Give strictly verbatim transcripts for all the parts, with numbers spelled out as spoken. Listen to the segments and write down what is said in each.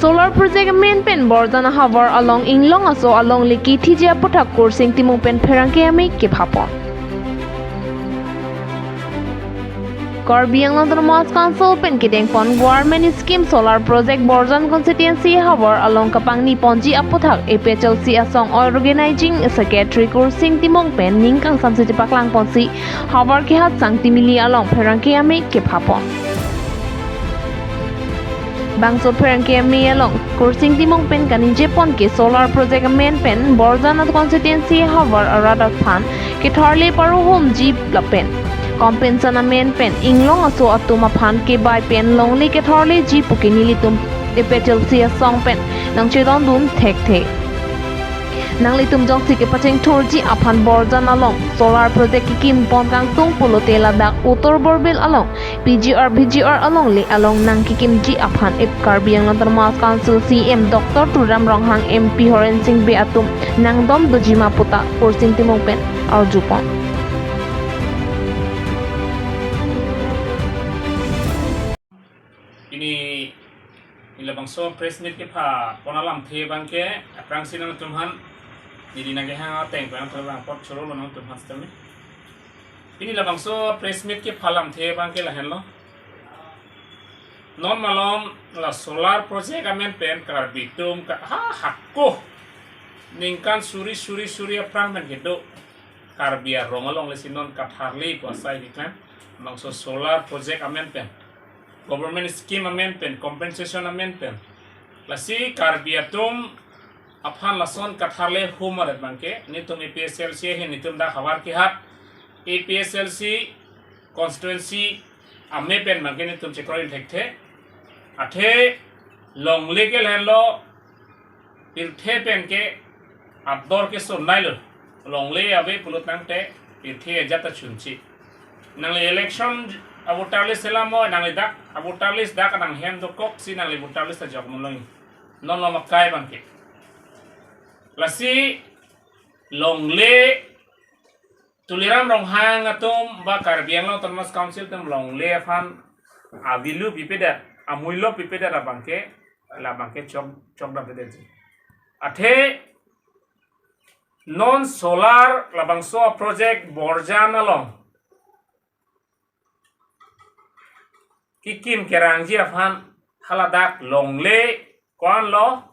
Solar project amen pen Borjan ahavar along inglong aso alongle kethiji aputhak Kursing Timung pen pherangke amei kephapon. Karbi Anglong Autonomous Council pen kedengpon government scheme solar project Borjan constituency ahavar along kapangni ponji aputhak A P H L C asong organizing secretary Kursing Timung pen ning kangsamse chepaklang ponsi havar kehat Sangti Mili along pherangke amei kephapon. Bangso pherangke amei along Kursing Timung pen kaningje pon ke solar project amen pen Borjan constituency ahavar arat aphan ketharle paruhomji lapen compensation amen pen inglong aso atum aphan kebai pen longle ketharleji pu ke nelitum A P H L C asong pen nangchedondun thekthe. Nanglitum jongsi kepachingthurji aphan Borjan along solar project kekim pon kangtung pulote ladak Uttar Borbil along P G R V G R alongle along nangkekimji aphan ip Karbi Anglong Autonomous Council C E M Doctor Tuliram Ronghang, M P Horen Sing Bey atum nangdom dojima puta Kursing Timung pen arjupon. Pini neli labangso press meet kepha pon alamthe abangke aphrangsi nangtumphan neli nangkehang ateng pen nangtumphan apot chorolo nangtumphan sitame. Pini labangso press meet kepha alamthe abangke lahenlo. Non malom la solar project amen pen Karbi atum ka ha hako ningkan suri suri suri aphrang pen kedo Karbi arong alongle si non katharle pu asai keklem labangso solar project amen pen, government scheme amen pen, compensation amen pen. Lasi Karbi atum aphan lason katharle hum aret abangke nelitum A P H L C ahin nelitum dak havar kehat A P H L C constituency amei pen abangke nelitum chekroi thekthe. Athe longle ke lahenlo, pirthe pen ke ador ke sonnailo, longle ave pulo tangte pirthe ajat ta chunche. Nangli election a voter list selamo, nangli dak a voter list dak nanghem dokoksi nangli voter list ajok mulong. Non lo makai abangke. Lasi longle Tuliram Ronghang atum ba Karbi Anglong Autonomous Council atum longle aphan a-value pipedet, amullo pipedet abangke, labangke chok chok dam pedetji. Athe non solar labangso project Borjan along kekim kerangji aphan haladak longle ko-anlo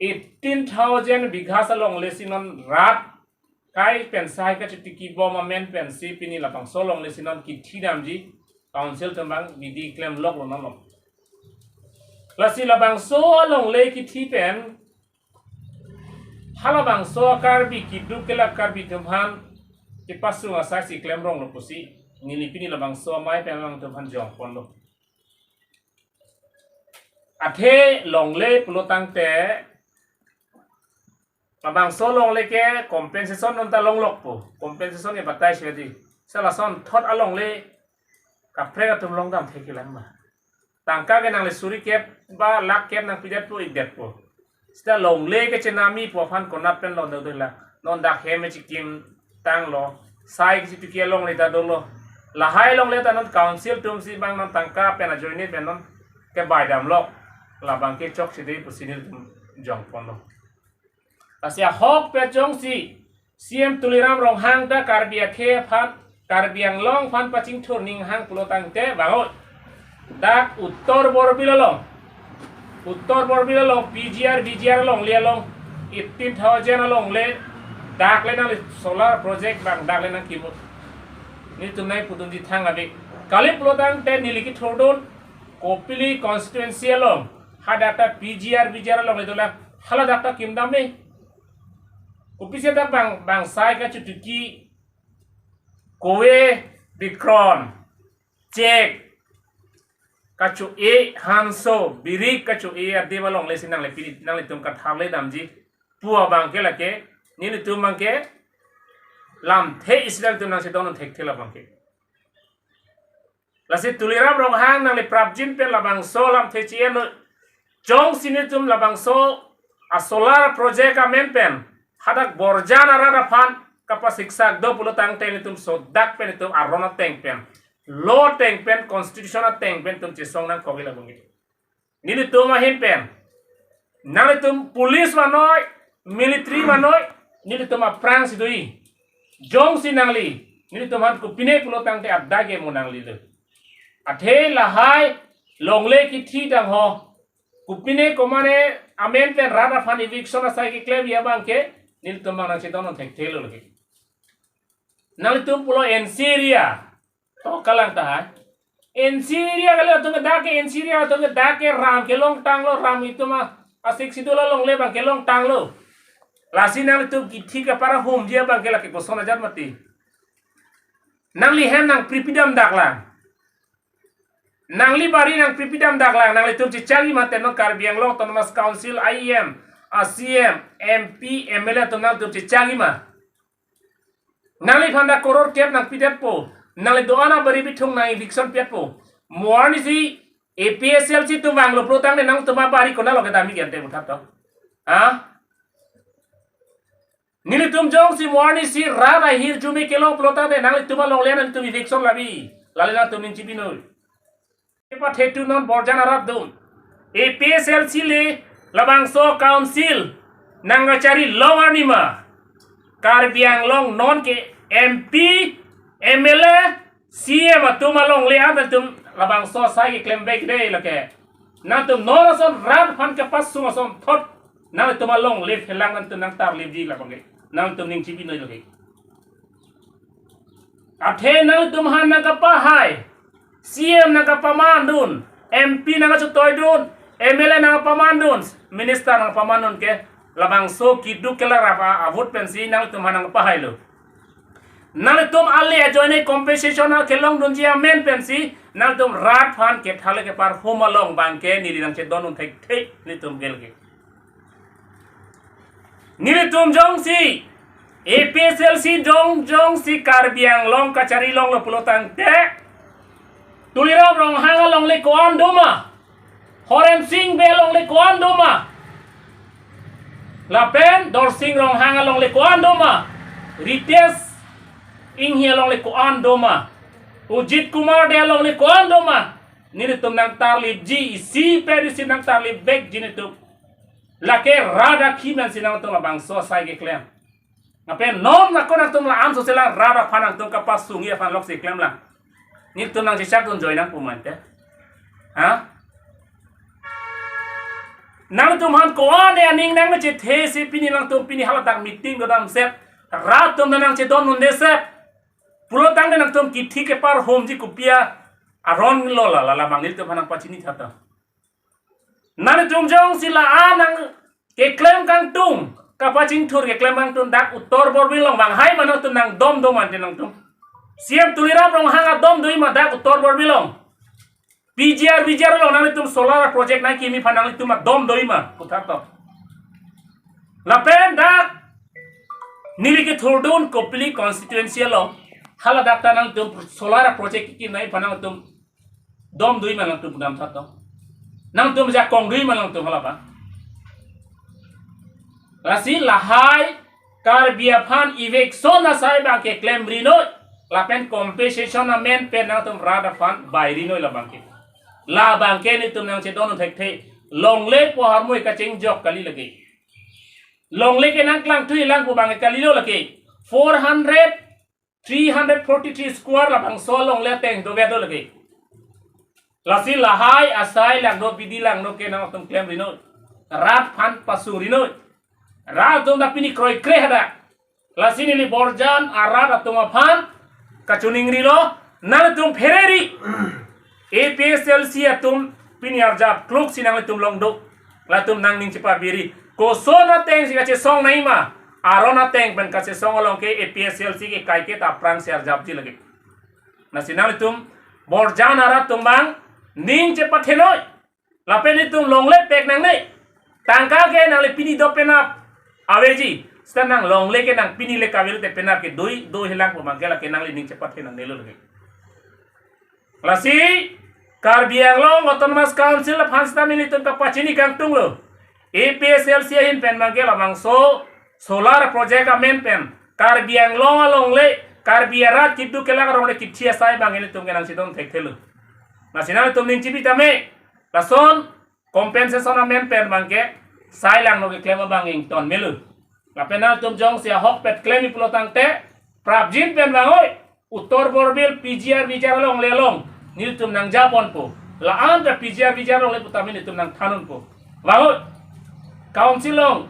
eighteen thousand bighas alongle si non rat kai pen sai kachitiki bom amen pensi pini labangso alongle si non kethi damji council atum abang bidi klemloklo non lo. Lasi labangso alongle kethi pen halabangso Karbi keduk ke la Karbi atum aphan kepasung asai si klemronglo pusi neli pini labangso amei pen nangtumphan jongponlo. Athe longle pulo tangte labangso longle ke compensation non ta longlokpo, compensation ke batai sedi. Sa lason thot alongle kaprek atum long dam thekji lang ma. Tangka ke nangli suri kep ba lakh kep nangpidetpo ikdetpo. Seta longle ke chenami pu aphan konat pen lo dodela. Non dak hem chikim tanglo. Sai kachitiki alongle ta dolo. Lahai longle ta non council atum si abang non tangka pen ajoine pen non kebai damlo. Labangke chokche dei pusi nelitum jongponlo. Lasi ahok pet jongsi C M Tuliram Ronghang ta Karbi akhei aphan, Karbi Anglong aphan pachingthur ning hang pulo tangte bang-o. Dak Uttar Borbil along, Uttar Borbil along P G R V G R alongle along eighteen thousand alongle dak le nangli solar project abang dak le nangkimut. Nelitum nangpudunji thang ave. Kali pulo tangte neli kethurdun Kopili constituency along hadak ta P G R V G R alongle dolang, haladak ta kim dam me. Kopisi dak bang, bang sai kachitiki, kove bikron, chek kacho-e, hanso, birik kacho-e adim alongle si nangli pini, nanglitum katharle damji pu abangke lake nelitum abangke lamthe isi nangtum nangchedondun thekthe labangke. Lasi Tuliram Ronghang nangli prapjin pen labangso lamthe chi-en jongsi nelitum labangso a solar project amen pen hadak Borjan arat aphan kapasiksak do pulo tangte nelitum sodak pen nelitum aron ateng pen, law ateng pen, constitution ateng pen nelitum chesong nangkokji labangke. Nelitum ahin pen, nanglitum police vanoi, military vanoi, nelitum aphrang si do-i. Jongsi nangli, nelitum aphan kopine pulo tangte adage mo nanglilo. Athe lahai longle kithi dang ho. Kopine komane amen pen rat aphan eviction asai keklem ya abangke, nelitum abang nangchedon thekthelo lake. Nanglitum pulo N C area. To kalang tahai. N C area kali atum ke dak ke, N C area atum ke dak ke ram kelongtanglo, ram itum a, a-Sixth Schedule alongle abang kelongtanglo. Lasi nanglitum kithi kapar ahumji abangke lake koson ajat mati. Nangli hem nangpripidam daklang. Nangli bari nangpripidam daklang. Nanglitum chechak-i mate non Karbi Anglong Autonomous Council, I E M, a C E M, M P, M L A atum nanglitum chechak-i ma. Nangliphan dak koror kep nangpidetpo. Nangli do-an abari bithung nang eviction pietpo. Mo arnisi A P H L C atum vanglo pulo tangte nangtum abari konatlo kedam-i gente puthot to. Ha? Nelitum jongsi mo arnisi rat ahirjume kelong pulo tangte nanglitum alongle nangtum eviction labi. Lale nangtum ning chibinoi. Pathe tu non Borjan arat atum. A P H L C le labangso council nangkachari long arni ma. Karbi Anglong non ke M P, M L A, C E M atum alongle an atum labangso asai keklem bek de lake. Nangtum non ason rat aphan kapasung asonthot nangtum alongle phelang nangtum nangtarlipji labangke. Nangtum ning chibinoi lake. Athe nangtum aphan nangkapahai, C E M nangkapamandun, M P nangkachetoidun, M L A nangkapamandun, minister nangkapamandun ke labangso keduk kelarap a-, avote pensi nangtum aphan nangkapahailo. Nangtum ale ajoine compensation a kelongdunji amen pensi nangtum rat aphan kethale kepar ahum along abangke neli nangchedondun thekthe nelitum gel ke. Nelitum jongsi A P H L C jong jongsi Karbi Anglong kachari longlo pulo tangte, Tuliram Ronghang alongle ko-an doma, Horensing Bey alongle ko-an doma, lapen Dorsing Ronghang alongle ko-an doma, Ritesh Enghi alongle ko-an doma, Ujit Kumar Dey alongle ko-an doma, nelitum nangtarlipji, isi pe isi nangtarlip vekji nelitum. Lake rat akhei pensi nangtum labangso asai keklem. Lapen non ako nangtum la-an sose lang rat aphan nangtum kapasungji aphan loksi klemlang. Nelitum nangchechakdun joi nangpo mante. Ha? Nangtum aphan ko-an de aning nangchethe si pini nangtum pini haladak meeting dodam set. Rat atum nangchedondunde set. Pulo tangte nangtum kithi kepar ahumji kopi aron lo la, la, labang nelitum aphan nangpachini tha to. Nangtum jongsi la-an nangkeklem kangtung, kapachingthur keklem kangtung dak Uttar Borbil along abang hai ma nangtum nangdom do mante nangtum. C E M Tuliram Ronghang adom do-i ma dak Uttar Borbil along. P G R, V G R along nanglitum solar project nangkimi aphan nanglitum adom do-i ma puthot to. Lapen dak neli kethurdun Kopili constituency along haladak ta nangtum solar project kekim nangji aphan nangtum dom do-i ma nangtum pudam tha to. Nangtum jakong do-i ma nangtum halaba. Lasi lahai Karbi aphan eviction asai abangke klemrinoi, lapen compensation amen pen nangtum rat aphan bairinoi labangke. Labangke nelitum nangchedon thekthe, longle pu ahormu kachingjok kali lake. Longle ke nangklangthuilang pu abangke kalilo lake. Four hundred, three hundred forty-three square labangso alongle ateng dover do lake. Lasi lahai asai langno bidi langno ke nangtum klemrinoi. Rat aphan pasungrinoi. Rat atum ta pini kroikre hadak. Lasi neli Borjan arat atum aphan kachiningrilo, nangtum phereri. A P H L C atum pini arjap kluk si nanglitum longduk. Latum nangning chepabiri. Koson ateng si kachesong nangji ma? Aron ateng pen kachesong along ke A P H L C ke kaike ta aphrang si arjapji lake. Lasi nanglitum Borjan arat atum abang ning chepathenoi. Lapen nelitum longle pek nangne. Tangka ke nangli pini do penap aveji. Seta nang longle ke nang pini le kave te penap ke do-i, do-i helang pu abangke lake nangli ning chepathe nangnelo lake. Lasi Karbi Anglong Autonomous Council aphan seta nelitum kapachini kangtunglo. A P H L C ahin pen abangke labangso solar project amen pen Karbi Anglong alongle, Karbi arat keduk kelak alongle kithi asai abang nelitum ke nangchedon thekthelo. Lasi nangtum ning chibi tame. Lason Compensation amen pen abangke sai lang no keklem abang ington melo. Lapen nangtum jongsi ahokpet klemji pulo tangte prapjin pen vangoi, Uttar Borbil P G R V G R along le along nelitum nangjaponpo. La-an ta P G R V G R along le putame nelitum nangthandunpo. Vangoi, Council along,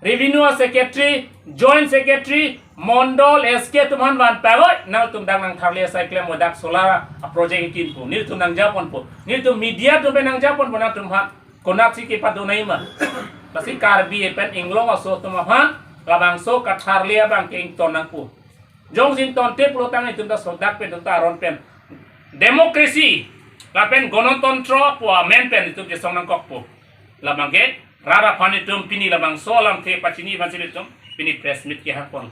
Revenue Secretary, Joint Secretary, Mondol, S K atum aphan van pagoi, nangtum dak nangtharle asai klem, o dak solar a project kinpo, nelitum nangjaponpo. Nelitum media atum pen nangjaponpo, nangtum aphan konatsi kepadonai ma. Lasi Karbi pen inglong aso atum aphan labangso katharle abangke ington nangpo. Jongsi ingtonte pulo tang itum ta sodak pen, itum ta aron pen democracy lapen gonotontro pu amen pen itum kesong nangkokpo. Labangke rat aphan itum pini labangso alamthe pachini aphansi itum pini press meet kehangpon.